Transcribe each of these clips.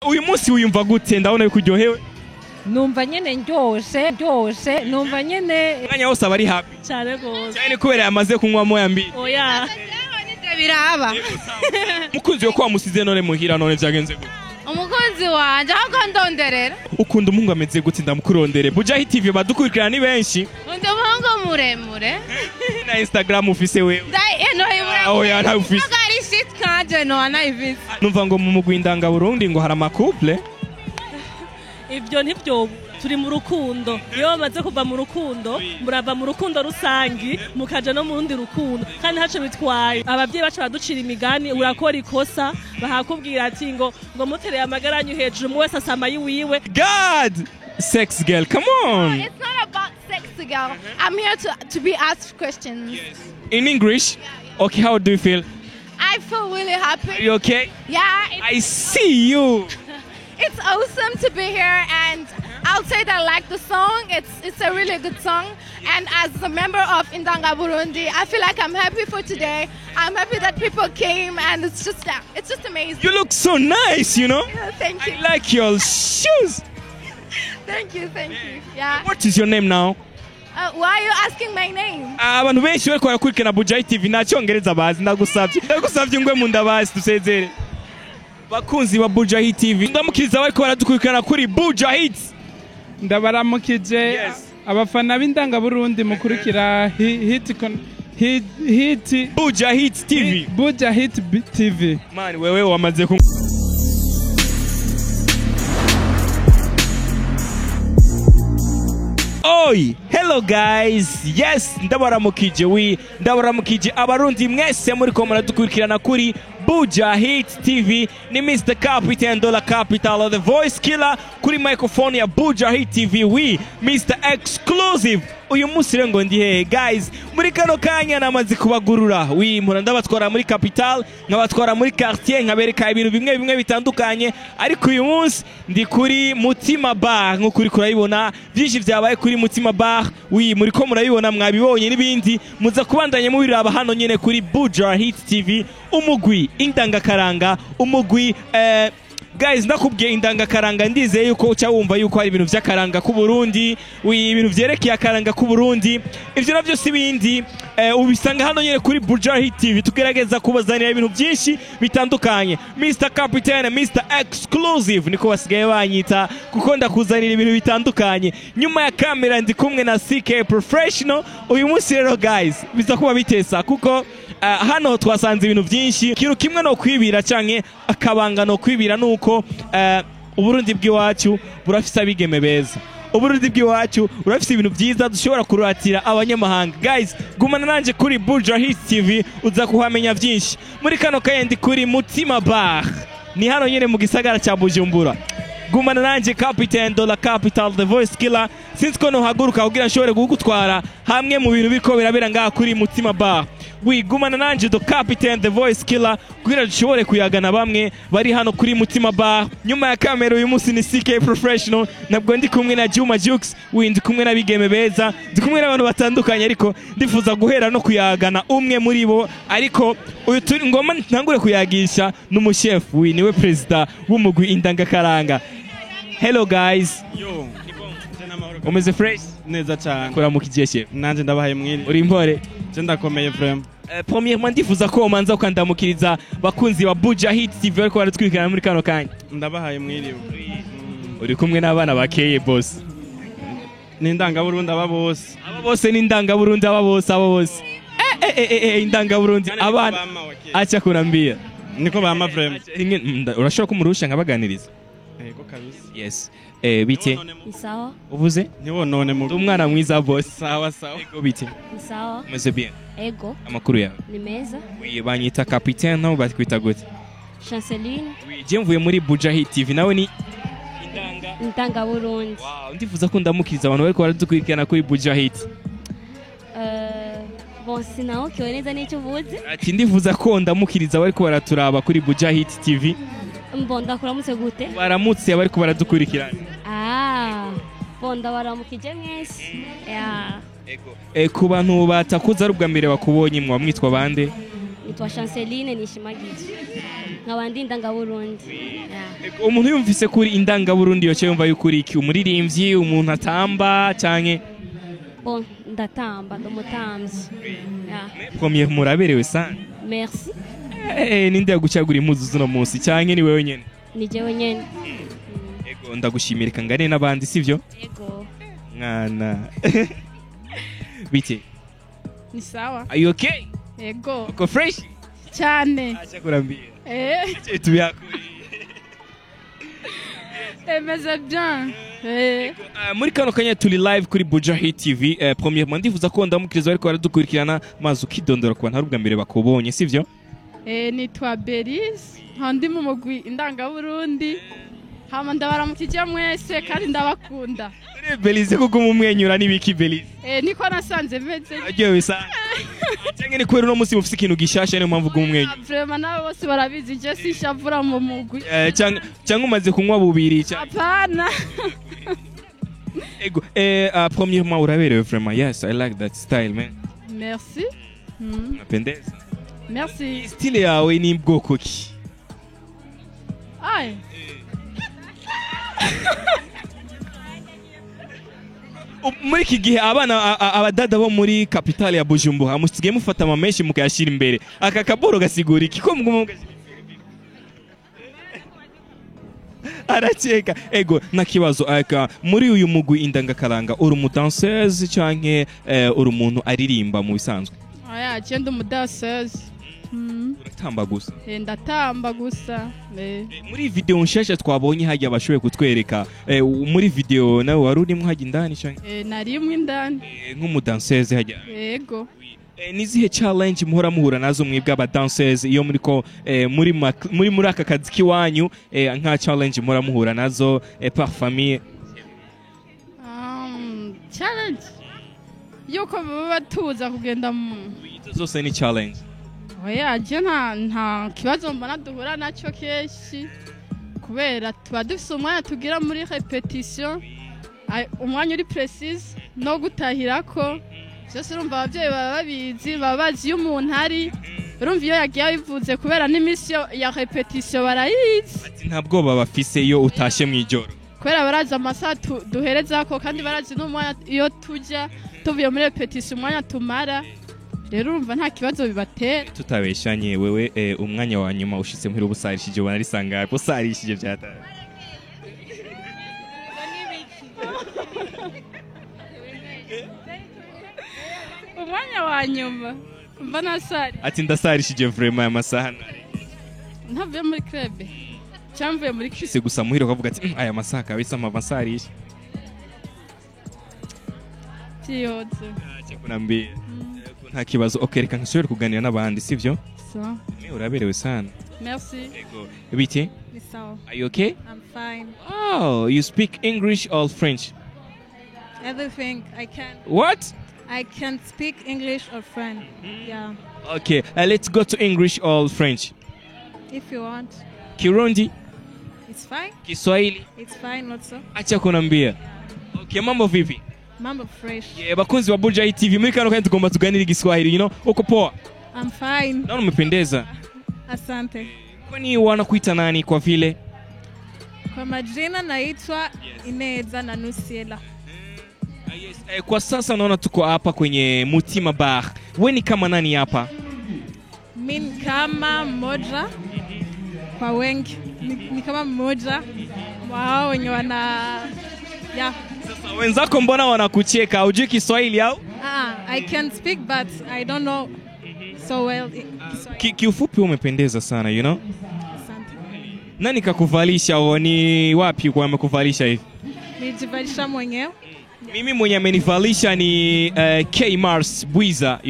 Uyu munsi wiyumva gute? Ndabona yuko uryohewe. Numva nyene ndyoshe ndyoshe, numva nyene. Umwanya wose aba ari happy. Cyane rwose. Cyane kubera yamaze kunywa moya mbili. Oya. Biraba. Mukunzi we ko wamusize none muhira, none vyagenze gute? Umukunzi wanje ahubwo ndonderera. Ukunda umuhungu ameze gute? Ndamukurondere. Bujahi TV badukurikirana ni benshi. Undi umuhungu muremure. Na Instagram ufise wewe? Noyibura. Oya, ntawe ufise. Ari shit kanje no anayifise. Numva ngo mu mugwi Indanga Burundi ngo hari ama couple. Ibyo ntibyobura, turi mu rukundo. Iyo bamaze kuva mu rukundo, murava mu rukundo rusangi mukaja no mu rundi rukundo, kandi ntaco bitwaye. Abavyeyi bacu baducira imigani: urakora ikosa bakakubwira ati ngo mutereye amagara yanyu hejuru, umwe wese asama yiwiwe. God, sex girl, come on. It's not about sex girl. I'm here to be asked questions. In English. Okay, how do you feel? I feel really Are happy. you okay? Yeah, I see you. It's awesome to be here, and I'll say that I like the song. It's a really good song, and as a member of Indanga Burundi, I feel like I'm happy for today. I'm happy that people came, and it's just amazing. You look so nice, you know. Yeah, thank you. I like your shoes. Thank you, thank you. Yeah. What is your name now? Why are you asking my name? Abantu benshi bariko barakurikirana Bujahi TV nta cyongereza bazi. Ndagusavye, ndagusavye ngwe mu ndabazi dusezere bakunzi ba Bujahi TV. Ndamukiriza bariko baradukurikirana kuri Bujahi. Ndabaramukije. Abafana b'Indangaburundi mukurikira hit hit Bujahi TV. Buja Hit TV. Man, wewe wamaze ku Oi, hello guys. Yes, ndabaramukije wi, ndabaramukije abarundi mwese muri ko muradukurikirana kuri Buja Hit TV. Ni Mr. Capitan Dollar Capital, the voice killer kuri microphone ya Buja Hit TV, wi Mr. Exclusive. Uyu munsi rero ngo ndi hehe guys? Muri kano kanya namaze kubagurura wi, mpora ndabatwara muri capital, nkabatwara muri quartier, nkabereka ibintu bimwe bimwe bitandukanye, ariko uyu munsi ndi kuri Mutima Bar. Nk'uko uri kurabibona, byinshi byabaye kuri Mutima Bar wi, muri ko murabibona, mwabibonye n'ibindi muza kubandanya mubiraba hano nyene kuri Buja Hit TV. Umugwi Indangakaranga, umugwi guys, ndakubwiye Indangakaranga, ndizeye yuko uca wumva yuko hari ibintu vy'akaranga k'u Burundi wi, ibintu vyerekeye akaranga k'u Burundi. Ivyo navyo si bindi, ubisanga hano nyene kuri Buja Hit TV. Tugerageza kubazanira ibintu byinshi bitandukanye. Mr Captain, Mr Exclusive niko basigaye banyita, kuko ndakuzanira ibintu bitandukanye. Nyuma ya kamera ndi kumwe na CK Professional. Uyu munsi rero guys, biza kuba bitesa kuko hano twasanze ibintu byinshi. Ikintu kimwe no kwibira canke akabanga no kwibira nuko Uburundi bw'iwacu burafise abigeme beza, Uburundi bw'iwacu burafise ibintu byiza dushobora kuratira abanyamahanga. Guys, gumana nanje kuri Buja Hit TV, uza kuhamenya byinshi. Muri kano kanya ndi kuri Mutima Bar, ni hano nyene mu gisagara cya Bujumbura. Gumana nanje, Captain Dollar Capital, the voice killer. Sinzi ko nohaguruka kugira nshobore kugutwara hamwe mu bintu biriko birabera ngaha kuri Mutima Bar. Wigumana nanje, the Captain, the voice killer, kugira dushobore kuyagana bamwe bari hano kuri Mutima Bar. Nyuma ya kamera uyu munsi ni CK Professional. Nabwo ndi kumwe na Juma Jux wi, ndi kumwe n'abigeme beza, ndi kumwe n'abantu batandukanye, ariko ndifuza guhera no kuyagana umwe muri bo. Ariko uyu turi ngoma ntangure kuyagisha n'umushefu wi, niwe president w'umugwi Indangakaranga. Hello guys. Yo. Umeze fresh? Neza cyane. Kuramukije chef. Nanje ndabahaye mwiri. Uri impore? Je ndakomeye vraiment. Premièrement ndifuza ko umanza ukandamukiriza bakunzi ba Buja Hit TV bariko baratwirikana muri kano kanya. Ndabahaye mwiriwe. Uri kumwe n'abana bakeye, boss. Ni Indangaburundi aba bose. Aba bose ni Indangaburundi, aba bose, aba bose. Indangaburundi abana acha kunambia. Niko bama vraiment. Urashobora kumurusha nkabaganiriza? Yego kabisa. Yes. Bite? Ni sawa. Uvuze? Ntiwonone mu Ndi umwana mwiza, boss. Sawa sawa. Ego, bite? Ni sawa. Umeze bien? Ego. Amakuru yawe? Ni meza. Oui, banyita Capitaine, nabo batwita gute? Chanceline. Oui, je mvuye muri Buja Hit TV, nawe ni Indanga. Indanga Burundi. Wow, ndifuza ko ndamukiriza abantu bariko baradukurikirana kuri Buja Hit. Bon, sinahokewe neza n'icyo uvuze. Ati ndifuza ko ndamukiriza bariko baraturaba kuri Buja Hit TV. Mbo ndakuramutse gute? Baramutse bariko baradukurikirana. Ah, bon, ndabaramukije mwese. Ya. Ku bantu batakuza, ari ubwa mbere bakubonye, mwa mwitwa bande? Nitwa Chanceline Nishimagije. Nkaba ndi Indangaburundi. Yeah. Umuntu yumvise kuri Indangaburundi yoce yumva yuko uri iki? Umuririmbyi, umuntu atamba canke? Bon, ndatamba, ndi umutamvyi. Yeah. Première, muraberewe sana. Merci. Ninde yagucagura impuzu z'uno munsi canke ni wewe nyene? Ni jewe nyene. Ego, ndagushimira, reka ngane n'abandi, sivyo? Ego. Mwana, bite? Ni sawa. Are you okay? Ego. Uko fresh? Cyane. Acha kurambia. Tubyakuri. Meze bien. Muri kano kanya turi live kuri Buja Hit TV. Premièrement, ndifuza ko ndamukiriza ariko baradukurikirana, maze ukidondora ku bantu ari ubwa mbere bakubonye, sivyo? Nitwa Berize, nkaba ndi mu mugwi Indangaburundi. Hama ndabaramukije mwese kandi ndabakunda. Belize, kuguma umwenyura n'ibiki, Belize? Niko nasanze meze. Aryohewe sana canke ni kubera uno munsi mufise ikintu gishasha, niyo mpamvu uguma umwenyura? Vraiment, nabo bose barabizi, je sinshavura mu mugwi. Canke umaze kunywa bubiri canke? Hapana. Ego, premièrement uraberewe vraiment. Yes, I like that style, man. Merci. Unapendeza. Merci. Style yawe ni bwoko ki? Ay. Muri iki gihe abana abadada bo muri capitale ya Bujumbura musigaye mufata ama menshi mukayashira imbere. Aka kaboro gasigura iki ko muguma mugashyira imbere? Arakeka. Ego, nta kibazo. Aka muri uyu mugwi Indangakaranga, uri umudanseuse canke uri umuntu aririmba mu bisanzwe? Oya, je ndi umudanseuse. Uratamba gusa? Ndatamba gusa. Muri video nshasha twabonye hajya bashoboye kutwereka, muri video nawe wari urimo hajya indani canke? Narimwe indani. Nk'umudanseuse hajya? Ego. Nizihe challenge muhora muhura nazo mwebwe abadanseuse iyo muriko muri aka kazi kiwanyu, nka challenge muhora muhura nazo par famille? Challenge yuko baba batuza kugenda mu Izo zose ni challenge. Oya, je nta kibazo mbona duhura nacyo kenshi, kubera tuba dufise umwanya tugira muri répétition, umwanya uri précise no gutahirako byose. Urumva ababyeyi baba babizi, baba bazi iyo umuntu ari, urumva iyo yagiye abivuze, kubera n'iminsi ya répétition barayizi. Ati nta bwoba bafise iyo utashe mw'ijoro? Kubera barazi amasaha duherezako, kandi barazi n'umwanya iyo tujya tuvuye muri répétition, umwanya tumara. Rero urumva nta kibazo bibatera. Tutabeshanye, wewe umwanya wa nyuma ushitse muhira ubusarishije ubona ari sangahe usarishije byataye? Umwanya wa nyuma mba nasari Ati ndasarishije vraiment aya masaha nari ntavuye muri club cyangwa mvuye muri ushitse gusa muhira ukavuga ati: Aya masaha kabisa mpava nsarisha." Byiyotse. Acha kunambia. Nta kibazo. Okay, reka nshobore kuganira n'abandi, sivyo? So Mwe uraberewe sana. Merci. Ego, bite? Ni sawa. Are you okay? I'm fine. Oh, you speak English or French? Everything I can. What? I can speak English or French. Yeah. Okay, let's go to English or French. If you want. Kirundi? It's fine. Kiswahili? It's fine also. Acha kunambia. Okay, mambo vipi? Mambo fresh. Yeah, bakunzi wa Buja TV, muri kano kanya tugomba tuganire Igiswahili. Uko poa? I'm fine. Naona umependeza. Asante. Kwani wanakuita nani kwa vile? Kwa majina naitwa Ineza na Nusiela. Ah, yes. Kwa sasa naona tuko hapa kwenye Mutima Bar. We ni kama nani hapa? Mi ni kama mmoja kwa wengi. Ni kama mmoja wao wenye wana, yeah. Sasa wenzako mbona wanakucheka? Hujui Kiswahili au? Ah, I can speak but I don't know so well Kiswahili. Kiufupi umependeza sana. Asante. Nani kakuvalisha au ni wapi kwa amekuvalisha hivi? Nijivalisha mwenyewe. Mimi mwenye amenivalisha ni K Mars Bwiza.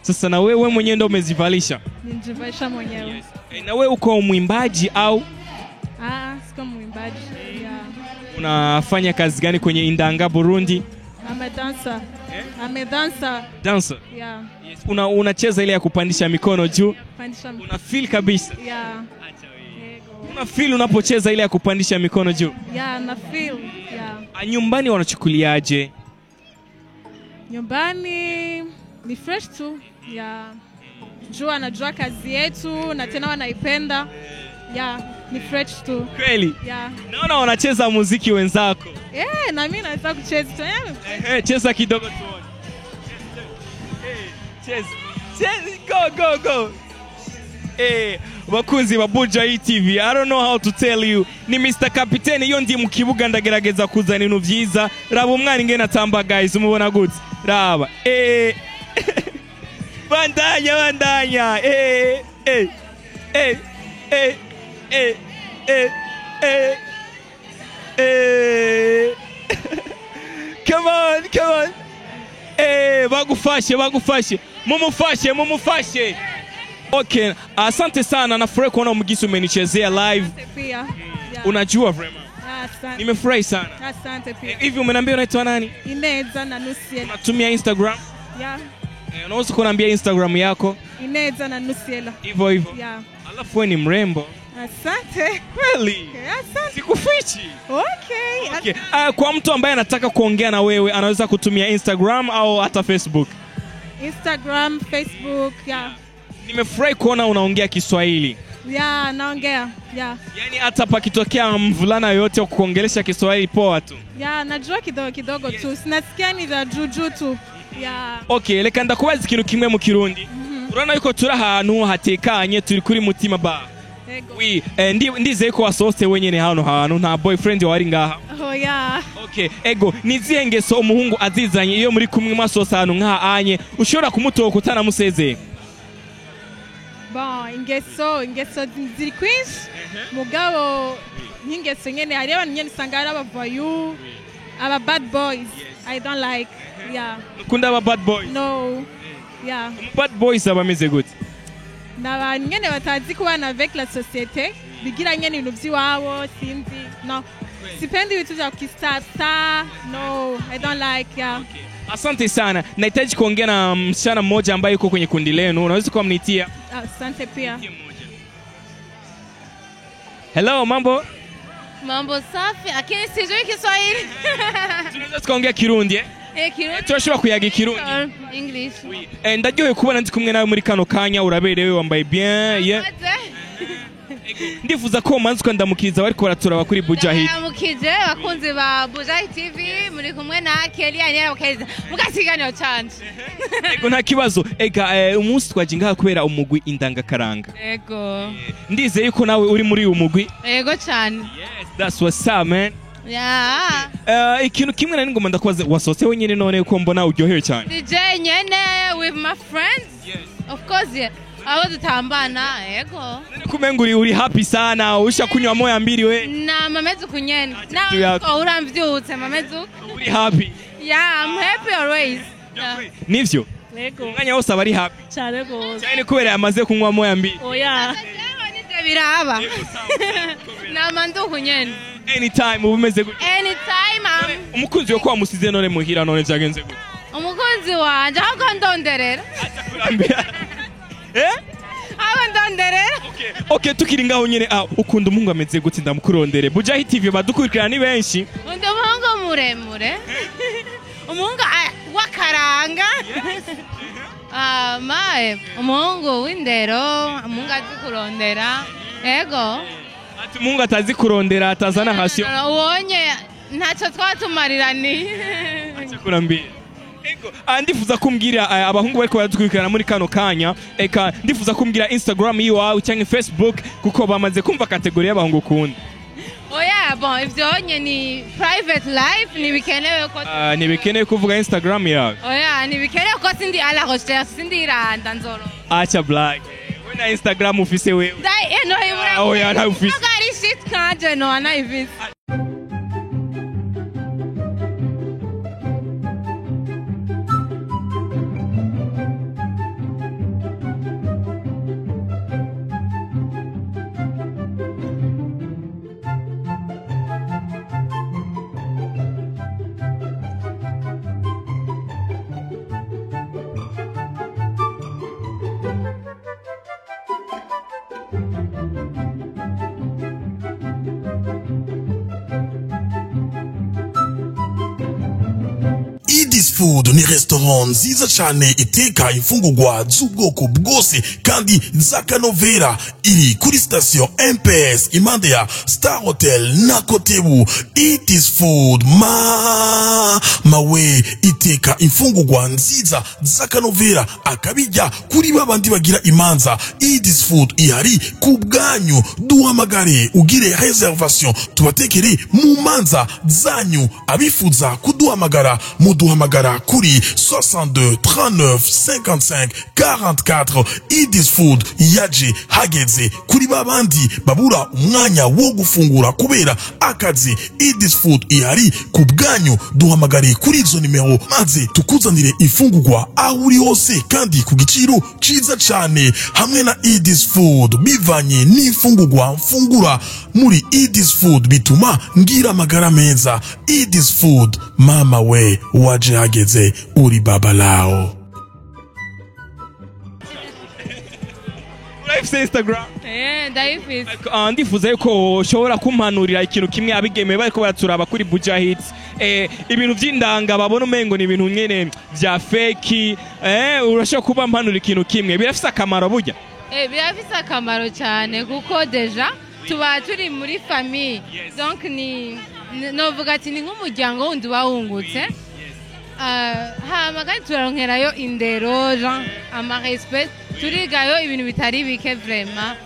Sasa na wewe mwenyewe ndio umezivalisha. Nijivalisha mwenyewe. Na wewe uko mwimbaji au? Ah, siko mwimbaji. Yeah. Unafanya kazi gani kwenye Indanga Burundi? I'm a dancer. I'm a dancer. Dancer. Yeah. Yes. Unacheza ile ya kupandisha mikono juu. Pandisha. Una feel kabisa. Yeah. Yego. Una feel unapocheza ile ya kupandisha mikono juu. Yeah, na feel. Yeah. Ah, nyumbani wanachukuliaje? Nyumbani ni fresh tu. Yeah. Juu anajua kazi yetu na tena wanaipenda. Yeah, ni fresh tu. Kweli? Yeah. Naona wanacheza muziki wenzako. Na mimi naweza kucheza. Cheza kidogo tuone. Cheza. Cheza, go go go. Bakunzi ba Buja TV, I don't know how to tell you. Ni Mr. Capitaine iyo ndi mu kibuga ndagerageza kuzana ibintu vyiza. Raba umwana ingene atamba guys, umubona gute? Raba. Bandanya bandanya. Come on, come on. Bagufashe, bagufashe. Mumufashe, mumufashe. Okay, asante sana, nafurahi kuona Mugisi umenichezea live. Pia. Yeah. Unajua vrema. Asante. Nimefurahi sana. Asante pia. Hivi umeniambia unaitwa nani? Ineza na Nusiela. Unatumia Instagram? Yeah. Unaweza kuniambia Instagram yako? Ineza na Nusiela. Hivyo hivyo. Yeah. Alafu wewe ni mrembo. Asante. Kweli? Okay, asante. Sikufichi. Okay. Okay. Kwa mtu ambaye anataka kuongea na wewe anaweza kutumia Instagram au hata Facebook? Instagram, Facebook, yeah. Nimefurahi kuona unaongea Kiswahili. Yeah, naongea. Yeah. Yaani hata pakitokea mvulana yote kuongelesha Kiswahili poa tu. Yeah, najua kidogo kidogo tu. Sinasikia ni za juju tu. Yeah. Okay, reka ndakubaza ikintu kimwe mu Kirundi. Urabona yuko turi ahantu hatekanye, turi kuri Mutima Bar. Ego. Oui, ndizeye ko wasohotse wenyene hano hantu, nta boyfriend wari ngaha. Oh yeah. Okay, ego, nizihe ngeso umuhungu azizanye iyo muri kumwe mwasohotse ahantu nkaha anye ushobora kumutoka utanamusezeye? Bon, ingeso ziri kwinshi. Mugabo nk'ingeso nyene hari abantu nyene usanga ari abavayu, aba bad boys. I don't like. Yeah. Ukunda aba bad boys? No. Yeah. Bad boys abameze gute? N'abantu nyene batazi kubana avec la société, bigira nyene ibintu vy'iwabo, sinzi. No. Sipendi vitu vya kisasa. No, I don't like. Yeah. Okay. Asante sana. Nahitaji kuongea na msichana mmoja ambaye yuko kwenye kundi lenu. Unaweza kuwa mnitia? Asante pia. Hello, mambo? Mambo safi, lakini sijui Kiswahili. Tunaweza tukaongea Kirundi eh? Kirundi. Turashobora kuyaga Kirundi. English. Ndaryohewe kubona ndi kumwe nawe muri kano kanya, uraberewe, wambaye bien. Yeah. Ndifuza ko manzi ukandamukiriza bariko baraturaba kuri Buja Hit. Ndaramukije bakunzi ba Buja Hit TV, muri kumwe na Kelly Anyera Mukeza. Mugakiganiro canje. Ego nta kibazo. Ega umunsi twaje ngaha kubera umugwi Indangakaranga. Ego. Ndizeye yuko nawe uri muri uyu mugwi. Ego cyane. Yes, that's what's up man. Yeah. Ikintu kimwe nari ngomba ndakubaza, wasohotse wenyine none ko mbona uryohewe cyane? DJ nyene with my friends. Yes. Of course yeah. Abo dutambana, ego. Kumenga uri happy sana, usha kunywa moya mbili we. Na mameze kunyene. Na uramvyutse mameze. Uri happy. Yeah, I'm happy always. Nivyo? Ego. Umwanya wose abari happy. Cyane gose. Cyane kubera yamaze kunywa moya mbili. Oya. Nivyo biraba. Na manduku nyene. Anytime ubumeze gute? Anytime. Umukunzi wako wamusize none muhira none byagenze gute? Umukunzi wanje ahubwo ndonderera. Atakurambira. Aba ndonderera. Okay, tukiri ngaho nyene, ukunda umuhungu ameze gute ndamukurondere. Buja Hit TV badukurikirana ni benshi. Undi umuhungu muremure. Umuhungu wakaranga. Mae, umuhungu w'indero, umuhungu azi kurondera. Ego. Ati umuhungu atazi kurondera atazana hasi. Ubonye ntacyo twatumarirani. Atakurambira. Ego, ndifuza kumbwira abahungu bariko baradukurikirana muri kano kanya, eka ndifuza kumbwira Instagram yiwawe cyangwa Facebook kuko bamaze kumva kategori y'abahungu ukunda. Oya, bon, ivyo nye ni private life, ntibikenewe ko ntibikenewe kuvuga Instagram yawe. Oya, ntibikenewe ko sindi à la recherche, sindi iranda nzoro. Acha black. We na Instagram ufise wewe. Dai, no ibura. Oya, nta ufise. Ari shit kanje no anayifise. Food ni restaurant nziza cyane iteka imfungurwa z'ubwoko bwose kandi z'akanovera. Iri kuri station MPS, impande ya Star Hotel na Kotebu. It is Food, ma mawe, iteka imfungurwa nziza z'akanovera, akabijya kuri babandi bagira imanza. It is Food ihari ku bwanyu. Duhamagare ugire reservation, tubatekere mu manza zanyu. Abifuza kuduhamagara, muduhamagara kuri 62 39 55 44. Idis Food yaje hageze kuri babandi babura umwanya wo gufungura kubera akazi. Idis Food ihari ku bwanyu. Duhamagare kuri izo nimero maze tukuzanire ifungurwa aho uri hose kandi ku giciro ciza cyane. Hamwe na Idis Food, bivanye n'ifungurwa mfungura muri Idis Food bituma ngira amagara meza. Idis Food, mama we, waje hageze, uri baba lao. Urayifise Instagram? Eh, ndayifise. Ah, ndifuza yuko ushobora kumpanurira ikintu kimwe abigeme bariko baraturaba kuri Buja Hits. Ibintu vy'indanga babona umengo ni ibintu nyene vya fake. Urashobora kuba mpanura ikintu kimwe, birafise akamaro burya? Eh, birafise akamaro cyane kuko déjà tuba turi muri famille, donc ni novuga ati ni nk'umuryango wundi uba wungutse. Ah, hama kandi turaronkerayo indero, genre ama respect, turigayo ibintu bitari bike vraiment.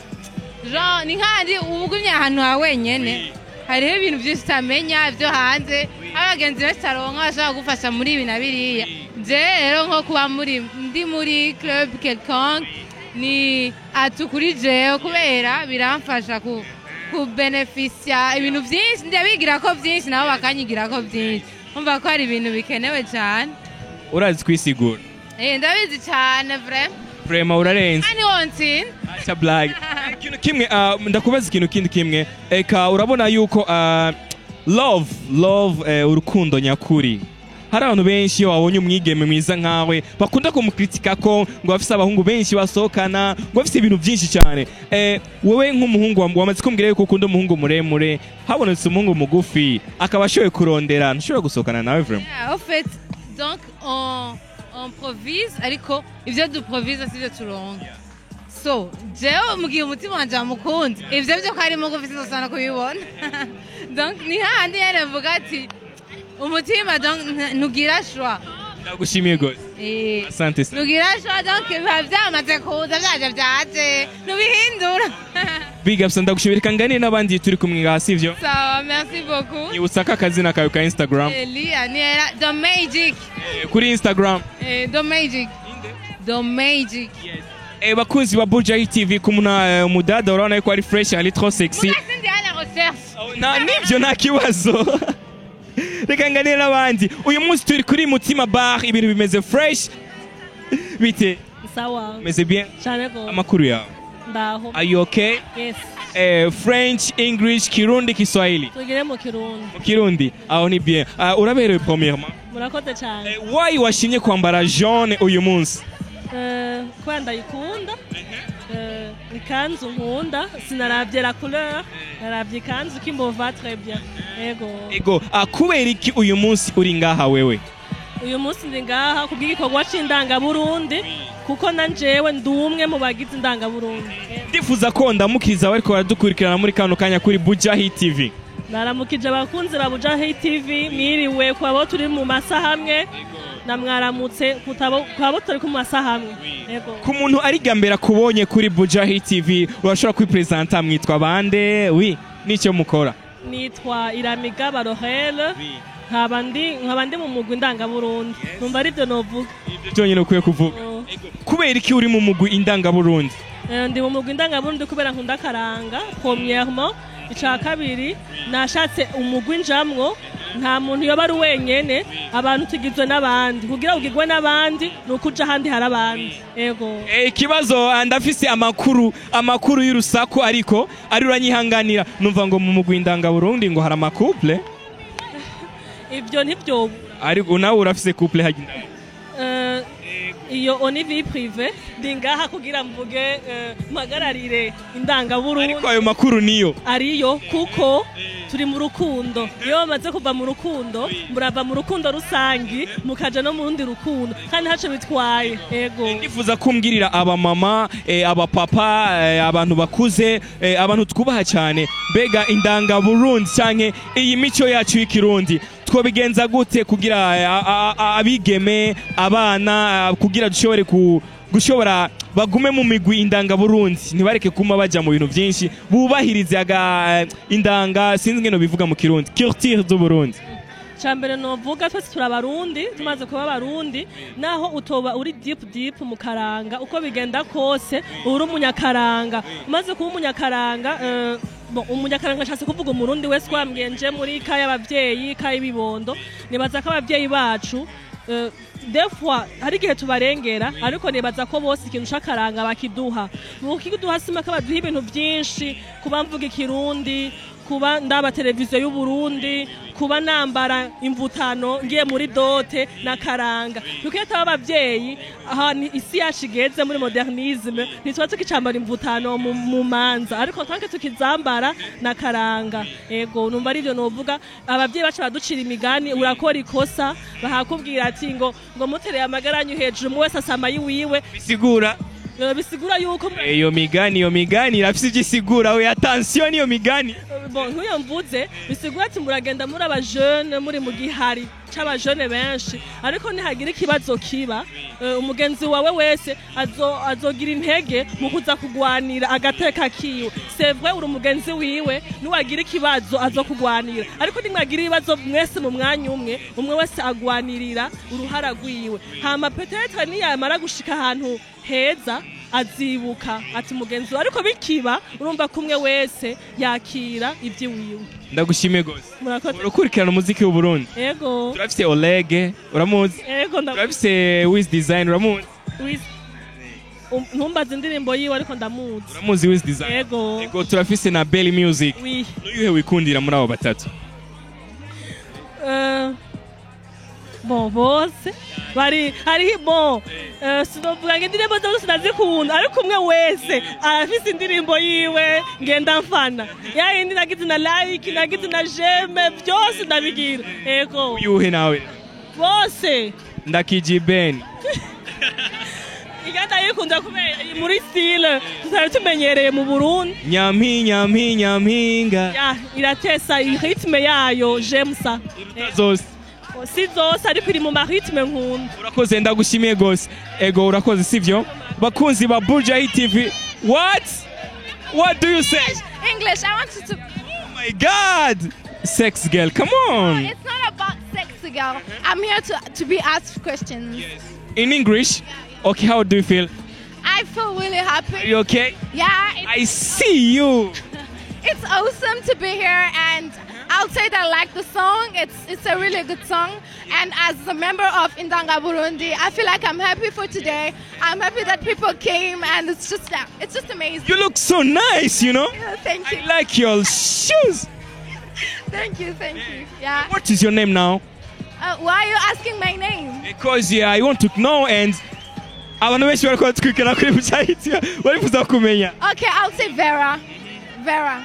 Genre ni nk'ahandi uba ugumye ahantu ha wenyene, hariho ibintu byinshi utamenya byo hanze, abagenzi benshi utaronka bashobora kugufasha muri ibi na biriya. Je rero nko kuba muri ndi muri club quelconque ni atu kuri jewe kubera biramfasha ku kubenefisya ibintu byinshi, ndabigira ko byinshi, nabo bakanyigira ko byinshi. Umva ko hari ibintu bikenewe cyane. Urazi kwisigura? Eh, ndabizi cyane vraiment. Vraiment urarenze. Kandi wontsinda. Acha blague. Ikintu kimwe, ndakubaza ikintu kindi kimwe. Eka urabona yuko love love, urukundo nyakuri, hari abantu benshi iyo babonye umwigeme mwiza nkawe bakunda kumukritika ko ngo bafise abahungu benshi basohokana, ngo bafise ibintu byinshi cyane. Wewe nk'umuhungu wamaze kumbwira yuko ukunda umuhungu muremure, habonetse umuhungu mugufi akaba ashoboye kurondera, ntushobora gusohokana nawe vraiment? Yeah, en fait, donc on improvise, ariko ivyo duprovise sivyo turonka. So jewe mu gihe umutima wanje wamukunze, ivyo vyo ko ari mugufi sinzosana kubibona. Donc ni hahandi nyene mvuga ati umutima donc ntugira choix. Ndagushimiye gose. Asante sana. Ntugira choix, donc biba vyamaze kuza, vyaje vyaje, ntubihindura. Big ups, ndagushimira. Reka nganire n'abandi turi kumwe ngaha, sivyo? Sawa, merci beaucoup. Nyibutsa ko akazina kawe ka Instagram. Elia Niera The Magic. Kuri Instagram? The Magic, The Magic. Bakunzi ba Buja TV, kumuna umudada urabona yuko ari fresh, ari trop sexy. Muga sindi à la recherche. Na nivyo, nta kibazo. Reka nganire n'abandi. Uyu munsi turi kuri Mutima Bar, ibintu bimeze fresh. Bite? Sawa. Meze bien? Cyane gose. Amakuru yawe? Ndaho. Are you okay? Yes. French, English, Kirundi, Kiswahili? Tugire mu Kirundi. Mu Kirundi aho ni bien. Uraberewe premièrement. Murakoze cyane. Why washimye kwambara jaune uyu munsi? Kubera ndayikunda. Ikanzu nkunda, sinaravye la couleur, naravye ikanzu qui me va très bien. Ego. Ego, kubera iki uyu munsi uri ngaha wewe? Uyu munsi ndi ngaha kubw'igikorwa c'indangaburundi, kuko na njewe ndi umwe mu bagize indangaburundi. Ndifuza ko ndamukiza bariko baradukurikirana muri kano kanya kuri Buja TV. Naramukije abakunzi ba Buja TV, mwiriwe ku abo turi mu masaha amwe, na mwaramutse ku abo turi ku masaha amwe. Ego. Ku muntu ari gambera kubonye kuri Buja TV, urashobora kwipresenta, mwitwa bande, oui, nicyo mukora? Nitwa Iramiga Barohele, nkaba ndi mu mugwi indangaburundi. Numva aribyo novuga. Ibyo byonyine ukwiye kuvuga. Kubera iki uri mu mugwi indangaburundi? Ndi mu mugwi indangaburundi kubera nkunda akaranga premièrement. Ica kabiri, nashatse umugwi njamwo. Nta muntu yoba ari wenyene, abantu tugizwe n'abandi. Kugira ugirwe n'abandi ni uko uja ahandi hari abandi. Ego. Ikibazo, ndafise amakuru y'urusaku, ariko ari uranyihanganira, numva ngo mu mugwi indangaburundi ngo hari ama couple. Ibyo ntibyobura. Ariko nawe urafise couple hagi? Iyo oni vie privée, ndi ngaha kugira mvuge, mpagararire Indangaburundi. Ariko ayo makuru niyo? Ariyo, kuko turi mu rukundo. Iyo bamaze kuva mu rukundo, murava mu rukundo rusangi mukaja no mu rundi rukundo, kandi ntaco bitwaye, ego. Ndifuza kumbwirira abamama, abapapa, abantu bakuze, abantu twubaha cyane, mbega Indangaburundi canke iyi mico yacu y'ikirundi twobigenza gute kugira abigeme, abana, kugira dushobore gushobora bagume mu migwi Indangaburundi, ntibareke kuma baja mu bintu byinshi, bubahirize aga indanga, sinzi ngeno bivuga mu Kirundi, culture du Burundi? Cambere novuga, twese turi Abarundi. Tumaze kuba Abarundi, naho utoba uri deep deep mu karanga, uko bigenda kose uri umunyakaranga. Umaze kuba umunyakaranga, bon, umunyakaranga nshatse kuvuga Umurundi wese wambwiye nje muri ka y'abavyeyi, ka y'ibibondo. Nibaza ko abavyeyi bacu, des fois hari igihe tubarengera, ariko nibaza ko bose ikintu c'akaranga bakiduha. Mu kiduha sima ko baduha ibintu byinshi: kuba mvuga Ikirundi, kuba ndaba televiziyo y'Uburundi, kuba nambara imvutano ngiye muri dot na karanga. Kuko iyo ataba abavyeyi, ahantu isi yacu igeze muri modernisme, ntituba tukicambara imvutano mu manza, ariko tanke tukizambara na karanga. Ego, numva arivyo novuga. Abavyeyi bacu baducira imigani: urakora ikosa, bakakubwira ati ngo mutereye amagaranyu hejuru, umwe wese asama yiwiwe. Bisigura? Bisigura yuko Iyo migani irafise ivyo isigura. We, attention, iyo migani. Bon, nk'iyo mvuze, bisigura ati muragenda muri abajene, muri mu gihari c'abajene benshi, ariko nihagira ikibazo kiba, umugenzi wawe wese azogira intege mu kuza kugwanira agateka kiwe. C'est vrai, uri umugenzi wiwe, niwagira ikibazo azokugwanira, ariko nimwagira ibibazo mwese mu mwanya umwe, umwe wese agwanirira uruhara rwiwe. Hama peut-être niyamara gushika ahantu heza, azibuka ati mugenzi we, ariko bikiba urumva ko umwe wese yakira iby'iwiwe. Ndagushimiye gose. Murakoze. Urakurikirana umuziki w'Uburundi? Ego. Turafise Olege, uramuzi? Ego. Turafise Wiz Design, uramuzi? Ntumbaze indirimbo yiwe, ariko ndamuzi. Uramuzi Wiz Design? Ego. Ego, turafise na Belly Music. Oui. N'uyuhe wikundira muri abo batatu? Bon, bose bari hari, bon, sinovuga ngo indirimbo zose ndazikunda, ariko umwe wese arafise indirimbo yiwe ngenda mfana. Ya yindi nagize na like, nagize na j'aime, byose ndabigira, ego. Uyuhe nawe? Bose. Ndakiji Ben. Igenda yikunda kubera iri muri style tutari tumenyereye mu Burundi. Nyampi nyampi nyampinga. Ya, iratesa, rythme yayo, j'aime ça. Zose? Si zose, ariko iri mu ma rythme nkunda. Urakoze, ndagushimiye gose. Ego, urakoze, sivyo? Bakunzi ba Buja TV, what do you say? English. I want you to. Oh my God, sex girl, come on. It's not about sexy girl. I'm here to be asked questions. In English. Okay, how do you feel? I feel really happy. Are you okay? Yeah. I see you. It's awesome to be here, and I'll say that I like the song. It's a really good song, and as a member of Indanga Burundi, I feel like I'm happy for today. I'm happy that people came, and it's just amazing. You look so nice. Yeah, thank you. I like your shoes. Thank you, thank you. Yeah. What is your name now? Why are you asking my name? Because, yeah, I want to know, and abantu benshi bariko batwikira kuri Buja TV barifuza kumenya. Okay, I'll say Vera. Vera.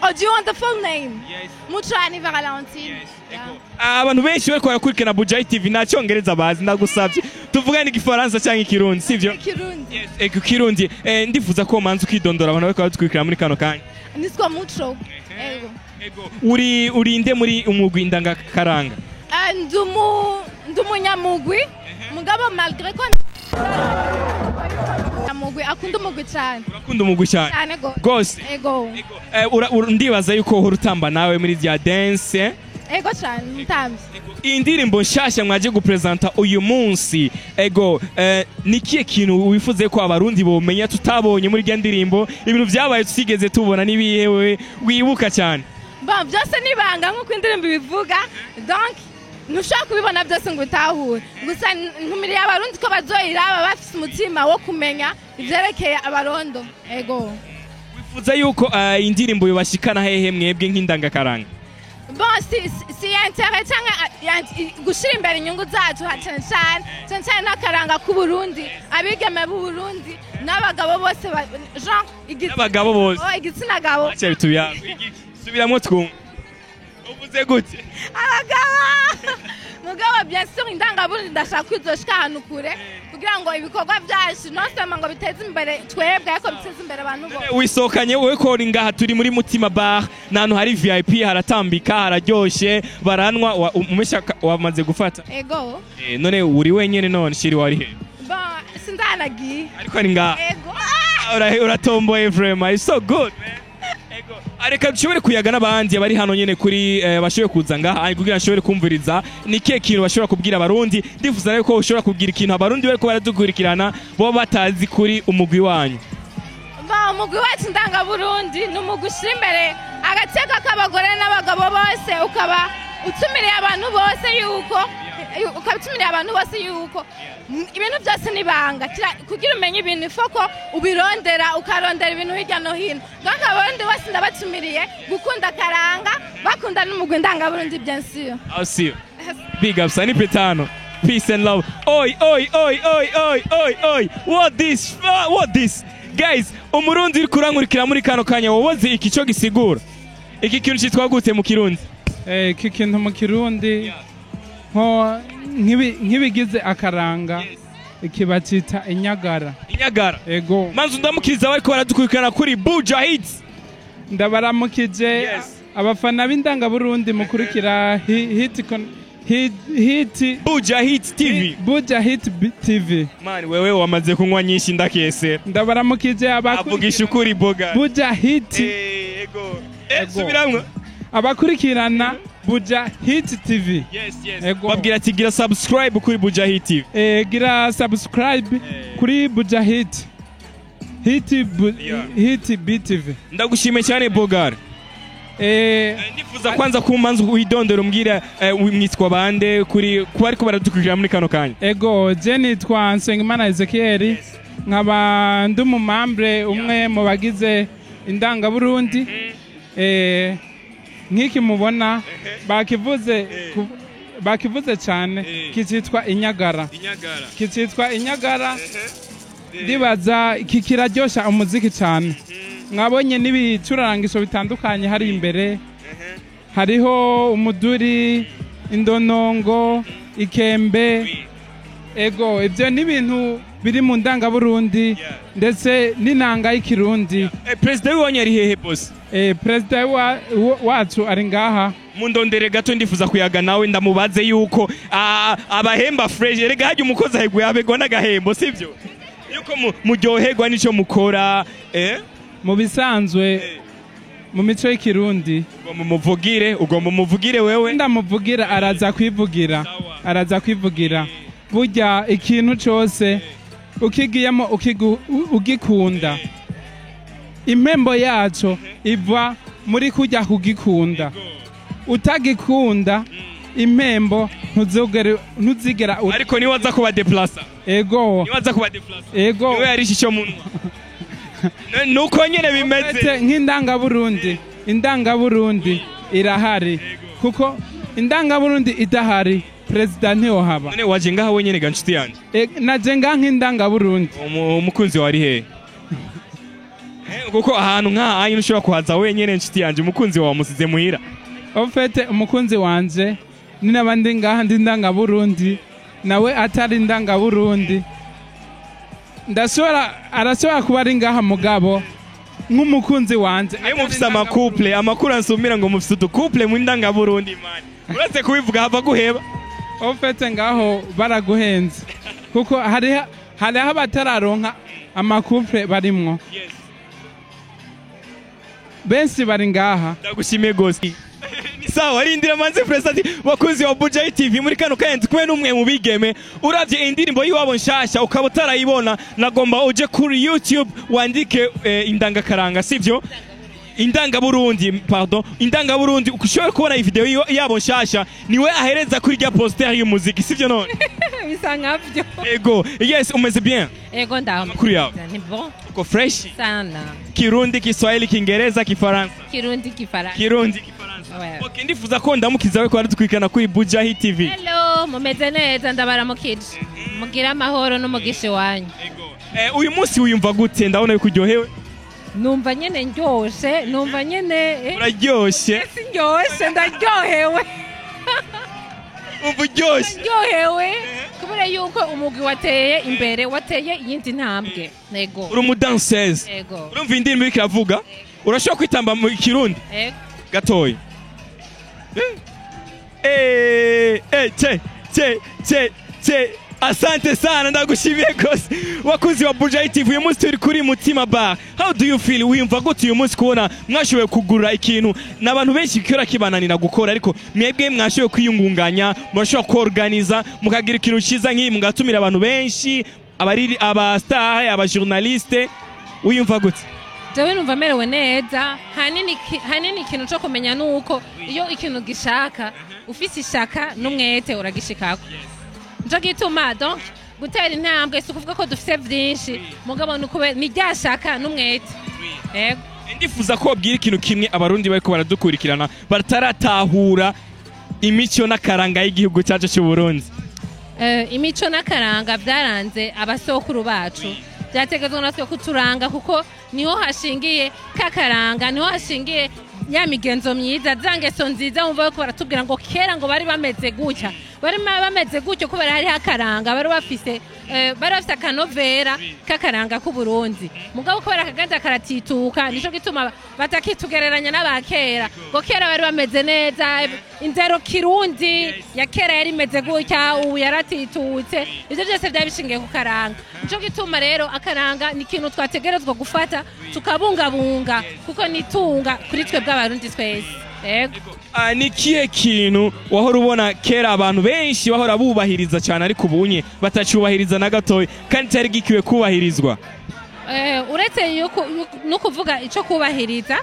Oh, do you want the full name? Yes. Mutrani Vera Leontine. Yeah. Abantu benshi bariko barakurikirana Buja TV nta cyongereza bazi. Ndagusabye tuvugane Igifaransa cyangwa Ikirundi, sivyo? Kirundi. Ego, Kirundi. Ndifuza ko manza ukidondora abantu bariko baratwikira muri kano kanya. Niswa Mucho. Ego. Ego, uri urinde muri umugwi Ndangakaranga? Ndi umunyamugwi, mugabo malgré ko mugwi, akunda umugwi cyane. Urakunda umugwi cyane? Cyane gose. Gose? Ego. Ndibaza yuko uhora utamba nawe muri rya dance, eh? Ego cyane, mutamvye. Iyi ndirimbo nshasha mwaje gupresenta uyu munsi, ego, ni kihe kintu wifuze ko Abarundi bomenya tutabonye muri rya ndirimbo? Ibintu vyabaye tutigeze tubona n'ibihe wewe wibuka cyane? Bon, byose nibanga nk'uko indirimbo ibivuga, donc ntushobora kubibona byose ngo utahure. Gusa ntumiriye Abarundi ko bazoyiraba bafise umutima wo kumenya ivyerekeye Abarondo. Ego. Wifuza yuko indirimbo yobashikana hehe mwebwe nk'Indangakaranga? Bon, si intérêt cyangwa gushira imbere inyungu zacu, cyane cyane cyane cyane n'akaranga k'Uburundi, abigeme b'Uburundi n'abagabo bose, genre N'abagabo bose. Oh, igitsina gabo. Acha bituya. Subiramwo twumve. Uvuze gute? Abagabo, mugabo bien sûr Indangaburundi ndashaka kwizoshika ahantu kure, kugira ngo ibikorwa byacu non seulement ngo biteze imbere twebwe, ariko biteze imbere abantu bose. Wisohokanye wowe ko uri ngaha, turi muri Mutima Bar, ni ahantu hari VIP, haratambika, hararyoshe, baranwa, umesha wamaze gufata. Ego. None uri wenyene? None chéri wari he? Bon, sinzanagiye. Ariko ari ngaha. Ego. Uratomboye vraiment, it's so good, man. Ego. Reka dushobore kuyaga n'abandi bari hano nyene kuri bashoboye kuza ngaha kugira nshobore kumviriza ni kihe kintu bashobora kubwira Abarundi. Ndifuza rero ko ushobora kubwira ikintu Abarundi bariko baradukurikirana bo batazi kuri umugwi wanyu. Bon, umugwi wacu Ndangaburundi ni umugwi ushyira imbere agateka k'abagore n'abagabo bose, ukaba utumiriye abantu bose yuko ukaba utumiriye abantu bose yuko ibintu byose ni ibanga. Kugira umenye ibintu ifoko ubirondera, ukarondera ibintu hirya no hino. Donc Abarundi bose ndabatumiriye gukunda akaranga, bakunda n'umugwi Ndangaburundi, bien sûr. I'll see you. Big ups, nipe tano. Peace and love. Oi, oi, oi, oi, oi, oi, oi. What this? What this? Guys, Umurundi uri kurankurikira muri kano kanya, wowe iki cyo gisigura? Iki kintu cyitwa gute mu Kirundi? Iki kintu mu Kirundi nko nk'ibigize akaranga, iki bacita inyagara. Inyagara. Ego. Manzu ndamukiriza bariko baradukurikirana kuri Buja Hits. Ndabaramukije abafana b'Indangaburundi mukurikira hit Buja Hit TV. Buja Hit TV. Man, wewe wamaze kunywa nyinshi, ndakesera. Ndabaramukije Avugisha abakurikira ukuri, boga. Buja Hit. Ego. Subiramwo. Abakurikirana Buja Hit TV. Yes. Ego. Babwira ati gira subscribe kuri Buja Hit TV. Gira subscribe kuri Buja Hit Hit BTV. Ndagushimiye cyane, Bogar. Ndifuza kwanza kumanza widondora, umbwira mwitwa bande kuri kuba ariko baradukurikira muri kano kanya. Ego, je nitwa Nsengimana Ezekiel, nkaba ndi umumembre umwe mu bagize Indangaburundi. Nk'iki mubona bakivuze bakivuze cyane, kicitwa inyagara. Inyagara. Kicitwa inyagara. Ndibaza iki kiraryosha umuziki cyane. Mwabonye n'ibicurarangisho bitandukanye hari imbere, hariho umuduri, indonongo, ikembe. Ego, ibyo ni ibintu biri mu Ndangaburundi ndetse n'inanga y'Ikirundi. Perezida w'iwanyu ari hehe, boss? Perezida wacu ari ngaha. Mundondere gato, ndifuza kuyaga nawe, ndamubaze yuko abahemba fresh. Erega hajya umukozi ahegwe abegwa n'agahembo, sivyo? Yuko muryoherwa n'ico mukora? Mu bisanzwe, mu mico y'Ikirundi, Ugomba umuvugire, ugomba umuvugire wewe. Ndamuvugira, araza kwivugira, araza kwivugira. Burya ikintu cose ukigiyemo ugikunda, impembo yaco iva muri kujya kugikunda. Utagikunda, impembo ntuzigera Ariko niwe aza kuba déplaça. Ego. Niwe aza kuba déplaça. Ego. Niwe yarishe ico munwa. Nuko nyene bimeze. Uretse nk'Indangaburundi, Indangaburundi irahari kuko Indangaburundi idahari perezida ntiyohaba. None waje ngaha wenyene ga nshuti yanje? Naje ngaha nk'Indangaburundi. Umukunzi wawe ari hehe? Kuko ahantu nk'aha hanyu ushobora kuhaza wenyene, nshuti yanje, umukunzi wawe wamusize muhira. Au fait, umukunzi wanje ni n'abandi ngaha ndi Indangaburundi, nawe atari Indangaburundi ndashobora, arashobora kuba ari ngaha, mugabo nk'umukunzi wanje. Niyo mufise amacouple, amakuru ansumira ngo mufise uducouple mu Ndangaburundi, man. Uretse kubivuga hava guheba. Au fait, ngaho baraguhenze kuko hariho abatararonka amacouple barimwo, benshi bari ngaha. Ndagushimiye gose. Ni sawa, rindira manze president. Bakunzi wa Buja TV, muri kano kanya ndi kumwe n'umwe mu bigeme. Uravye indirimbo y'iwabo nshasha ukaba utarayibona, nagomba uje kuri YouTube wandike indangakaranga, sivyo? Indangaburundi, pardon, Indangaburundi, ushobora kubona iyi video yabo nshasha. Niwe ahereza kuri rya poster y'umuziki, sivyo none? Bisa nkabyo. Ego, yes, umeze bien? Ego, ndaho. Amakuru yawe? Ni bon. Uko fresh? Sana. Kirundi, Kiswahili, Kiingereza, Kifaransa? Kirundi, Kifaransa. Kirundi, Kifaransa. Ouais. Okay, ndifuza ko ndamukiza we ko aradukurikirana kuri Buja Hit TV. Hello, mumeze neza, ndabaramukije. Mugire amahoro n'umugisha wanyu. Uyu munsi wiyumva gute? Ndabona yuko uryohewe. Numva nyene ndyoshe, numva nyene Uraryoshe. Sindyoshe, ndaryohewe. Umva uryoshe. Ndaryohewe kubera yuko umugwi wateye imbere, wateye iyindi ntambwe. Yego. Uri umudanseuse. Yego. Urumva indirimbo iriko iravuga? Urashobora kwitamba mu Kirundi? Yego. Gatoyi. Che, che, che, che. Asante sana, ndagushimiye gose. Wakuzi wa Buja TV, uyu munsi turi kuri Mutima Bar. How do you feel? Wiyumva gute uyu munsi kubona mwashoboye kugura ikintu n'abantu benshi kera kibananira gukora, ariko mwebwe mwashoboye kwiyungunganya, murashobora kuorganiza mukagira ikintu cyiza nk'iyi, mugatumira abantu benshi, abariri, aba star, aba journaliste? Wiyumva gute? Jewe numva merewe neza. Hanini ikintu co kumenya nuko iyo ikintu gishaka ufise ishaka n'umwete uragishikako. Nico gituma donc gutera intambwe si ukuvuga ko dufise vyinshi, mugabo ni rya shaka n'umwete. Yego. Ndifuza ko babwira ikintu kimwe abarundi bariko baradukurikirana bataratahura imico n'akaranga y'igihugu cyacu cy'u Burundi. Imico n'akaranga byaranze abasokuru bacu, byategetswe natwe kuturanga, kuko niho hashingiye kakaranga, niho hashingiye ya migenzo myiza, za ngeso nziza. Wumva ko baratubwira ngo kera ngo bari bameze gutya, bari bameze gutyo kubera hariho akaranga, bari bafise akanovera k'akaranga k'Uburundi. Mugabo kubera akaganda karatituka, nico gituma batakitugereranya n'abakera, ngo kera bari bameze neza, indero kirundi ya kera yari imeze gutya, ubu yaratitutse. Ivyo byose byari bishingiye ku karanga. Nico gituma rero akaranga ni ikintu twategerezwa gufata tukabungabunga, kuko nitunga kuri twe bw'Abarundi twese. Yego. Ni kihe kintu wahora ubona kera abantu benshi bahora bubahiriza cyane, ariko ubunye batacubahiriza na gatoya, kandi cyari gikiwe kubahirizwa? Uretse no kuvuga ico kubahiriza,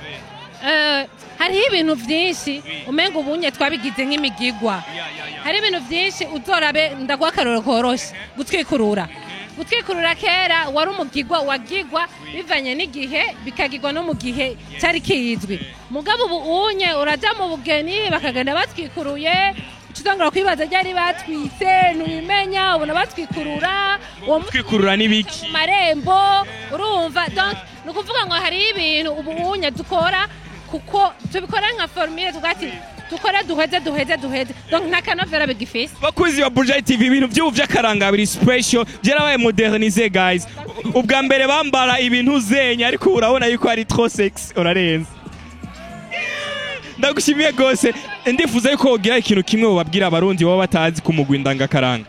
hariho ibintu vyinshi umenga ubunye twabigize nk'imigigwa. Hari ibintu vyinshi uzorabe, ndaguha akarorero koroshe: gutwikurura. Gutwikurura kera wari umugigwa wagigwa bivanye n'igihe, bikagigwa no mu gihe cyari kizwi. Mugabo ubu unye uraja mu bugeni bakagenda batwikuruye, utangura kwibaza ryari batwitse, ntubimenya, ubona batwikurura uwo Twikurura n'ibiki? Mu marembo, urumva. Donc ni ukuvuga ngo hariho ibintu ubu unye dukora kuko tubikora nka formule, tuvuga ati dukore duheze duheze duheze, donc nta kanovera bigifise. Bakuzi ba Buja TV, ibintu by'ubu by'akaranga biri special, byarabaye modernisé guys. Ubwa mbere bambara ibintu zenya, ariko ubu urabona yuko ari trop sex, urarenze. Ndagushimiye gose. Ndifuza yuko wogira ikintu kimwe wababwira abarundi baba batazi ku mugwi ndangakaranga.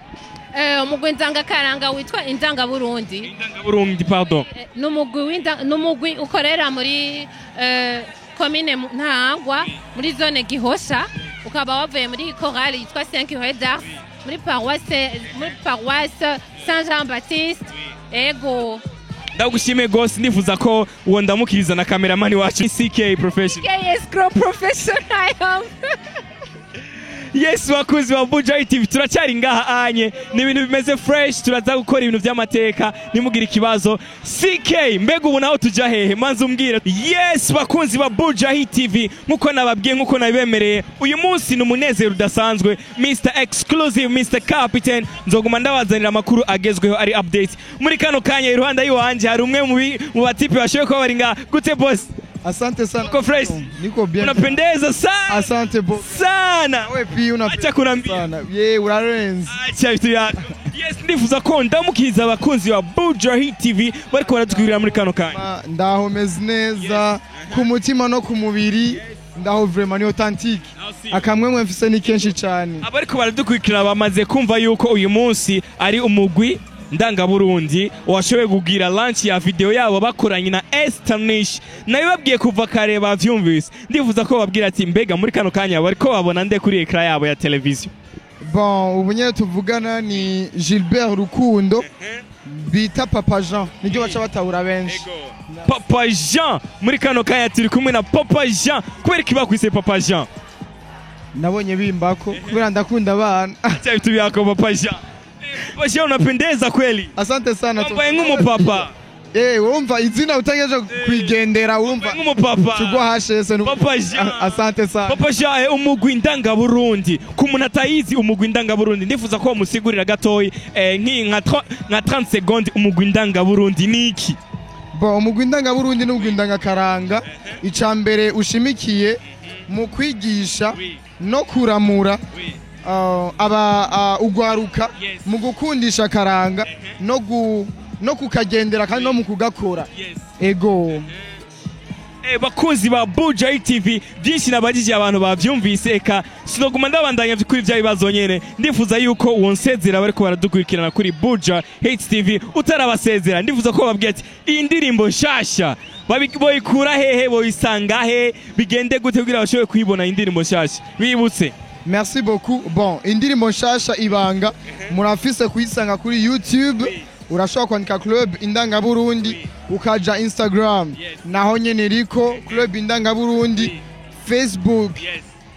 Umugwi ndangakaranga witwa Indangaburundi. Burundi, pardon. Ni umugwi ukorera muri komine Ntahangwa, muri zone Gihosha, ukaba wavuye muri chorale yitwa 5 Rue d'Ars, muri paroisse Saint Jean Baptiste. Ego. Ndagushimiye gose. Ndifuza ko uwo ndamukiriza na cameraman wacu CK Professional. KS Grow Professional I am. Yes, bakuzi ba Buja TV, turacyari ngaha anye, ni ibintu bimeze fresh, turaza gukora ibintu by'amateka, nimugire ikibazo. CK, mbega ubu naho tuja hehe? Manze umbwire. Yes, bakunzi ba Buja TV, nkuko nababwiye, nkuko nabibemereye, uyu munsi ni umunezero udasanzwe. Mr Exclusive, Mr Captain, nzoguma ndabazanira amakuru agezweho ari update muri kano kanya. Iruhande y'iwanje hari umwe mu batipe bashoboye kuba bari ngaha. Gute boss? Asante sana. Uko fresh? Niko bien. Unapendeza sana. Asante bo. Sana. Wewe pia unapendeza. Acha kunambia. Sana. Ye, urarenze. Acha vitu yako. Yes, ndifuza ko ndamukiza abakunzi ba Buja Hit TV bariko baratwirira muri kano kanya. Ndaho meze neza ku mutima no ku mubiri, ndaho vraiment, ni authentique. Akamwemwe mfise ni kenshi cyane. Abariko baradukurikira bamaze kumva yuko uyu munsi ari umugwi ndangaburundi washoboye kugira launch ya video yabo bakoranye na Estanish. Nabibabwiye kuva kare, bavyumvise. Ndifuza ko babwira ati mbega muri kano kanya bariko babona nde kuri écran yabo ya televiziyo? Bon, ubu nyene tuvugana ni Gilbert Rukundo bita Papa Jean, niryo baca batahura benshi. Papa Jean, muri kano kanya turi kumwe na Papa Jean. Kubera iki bakwise Papa Jean? Nabonye bimbako kubera ndakunda abana. Acha vitu vyako Papa Jean. Papa Jean, unapendeza kweli. Asante sana. Wambaye nk'umupapa. Urumva izina utageje kwigendera, urumva nk'umupapa tugwa hashese. Papa Jean. Asante sana. Papa Jean, umugwi ndangaburundi, ku muntu atayizi umugwi ndangaburundi, ndifuza ko musigurira gatoyi, nk'iyi nka 30 secondes, umugwi ndangaburundi ni iki? Bon, umugwi ndangaburundi n'umugwi ndangakaranga, ica mbere ushimikiye mu kwigisha no kuramura aba ugwaruka mu gukundisha akaranga no kukagendera kandi no mu kugakora. Ego. Bakunzi ba Buja TV, byinshi nabajije abantu bavyumvise, eka sinoguma ndabandanya kuri vya bibazo nyene. Ndifuza yuko wonsezera bariko baradukurikirana kuri Buja Hit TV. Utarabasezera, ndifuza ko bababwira ati iyi ndirimbo nshasha boyikura hehe, boyisanga he, bigende gute kugira bashobore kuyibona indirimbo nshasha, bibutse. Merci beaucoup. Bon, indirimbo nshasha Ibanga murafise kuyisanga kuri YouTube. Urashobora kwandika Club Indangaburundi, ukaja Instagram naho nyene iriko Club Indangaburundi, Facebook,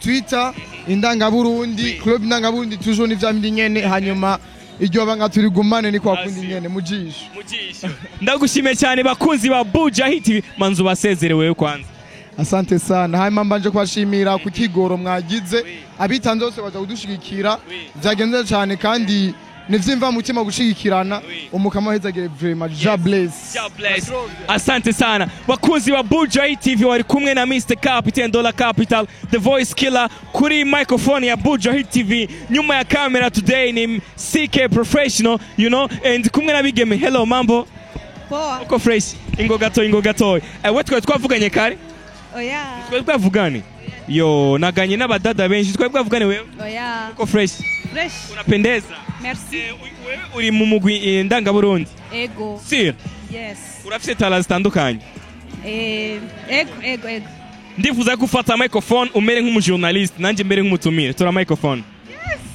Twitter Indangaburundi, Club Indangaburundi toujours ni vya bindi nyene. Hanyuma iryo banga turigumane, ni kwa kundi nyene mujisho. Ndagushimiye cyane. Bakunzi ba Buja Hit TV, manzu basezerewe kwanza. Asante sana. Hanyuma mbanje kubashimira ku kigoro mwagize, abitanze bose baza kudushigikira, byagenze cyane kandi nivyimva mutima gushigikirana. Umukama wahezagire vraiment. Jah bless. God bless. Asante sana bakunzi ba Buja TV, wari kumwe na Mr Capital Dollar Capital, the voice killer, kuri microphone ya Buja Hit TV. Nyuma ya camera today ni CK Professional, and kumwe na bigeme. Hello, mambo? Poa. Uko fresh? Ingo gato, ingo gato. We twari twavuganye kare? Oya. Twari twavugane? Yo, naganye n'abadada benshi, twari twavugane wewe? Oya. Uko fresh? Fresh. Unapendeza. Merci. Wewe uri mu mugwi ndangaburundi? Ego. Sir? Yes. Urafise talent zitandukanye. Ego, ego, ego. Ndifuza ko ufata microphone umere nk'umujournaliste, nanjye mbere nk'umutumire. Tora microphone,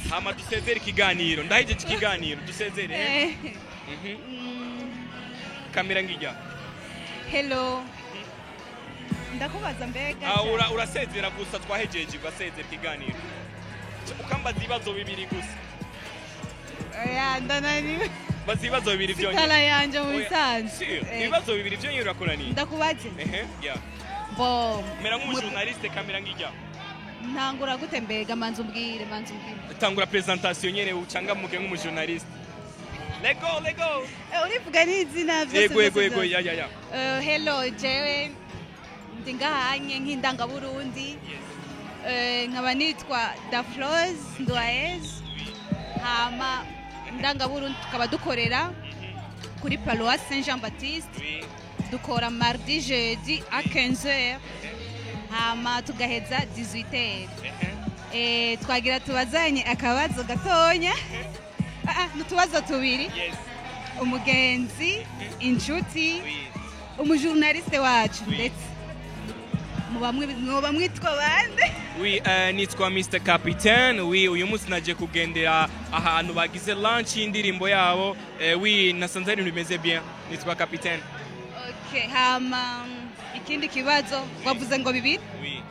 hama dusezere ikiganiro. Ndahejeje ikiganiro, dusezere. Kamera ngijya. Hello. Ndakubaza mbega. Ah, urasezera gusa, twahejeje, ugasezera ikiganiro, ukambaza ibibazo bibiri gusa. Oya, ndananiwe. Baza ibibazo bibiri byonyine. Sitara yanje mu Oya, bisanzwe. sure. Ibibazo bibiri byonyine urakunaniye? Ndakubaze. Ehe, yeah. Bo. Mera nk'umujournaliste, kamera ngijya. Ntangura gute mbega? Manza umbwire, manza umbwire. Tangura presentation nyene, ucangamuke nk'umujournaliste. Let go, let go. Urivuga n'izina byose? Yego, yego. Byose, Yego. byose. Ya. Hello, jewe ndi ngahanye nk'indangaburundi. Nkaba nitwa Dafrose Ndwaez. Hama indangaburundi tukaba dukorera kuri Paroisse Saint Jean Baptiste. Dukora mardi, jeudi à 15h. Hama tugaheza 18h. Twagira tubazanye akabazo gatonya. N'utubazo tubiri. Umugenzi, inshuti, umujournaliste wacu, ndetse muba mwitwa bande? Oui, nitwa Mr Capitaine. Oui, uyu munsi naje kugendera ahantu bagize launch y'indirimbo yabo. Oui, nasanze ari ibintu bimeze bien. Nitwa Capitaine. Okay, hama ikindi kibazo, wavuze ngo bibiri? Oui.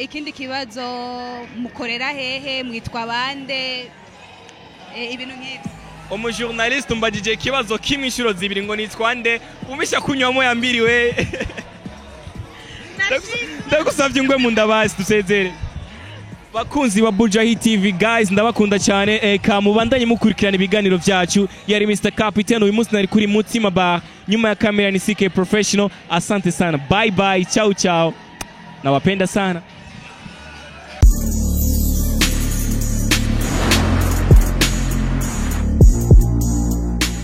Ikindi kibazo, mukorera hehe, mwitwa bande, ibintu nk'ibyo. Umujournaliste umbajije ikibazo kimwe inshuro zibiri ngo nitwa nde, umisha kunywamo ya mbiri we. Ndagusavye ngwe mu ndabasi dusezere. Bakunzi ba Buja Hit TV, guys, ndabakunda cyane. Eka mubandanye mukurikirana ibiganiro byacu. Yari Mr Capitaine, uyu munsi nari kuri Mutima Bar. Nyuma ya kamera ni CK Professional. Asante sana, bye bye, ciao ciao, nawapenda sana.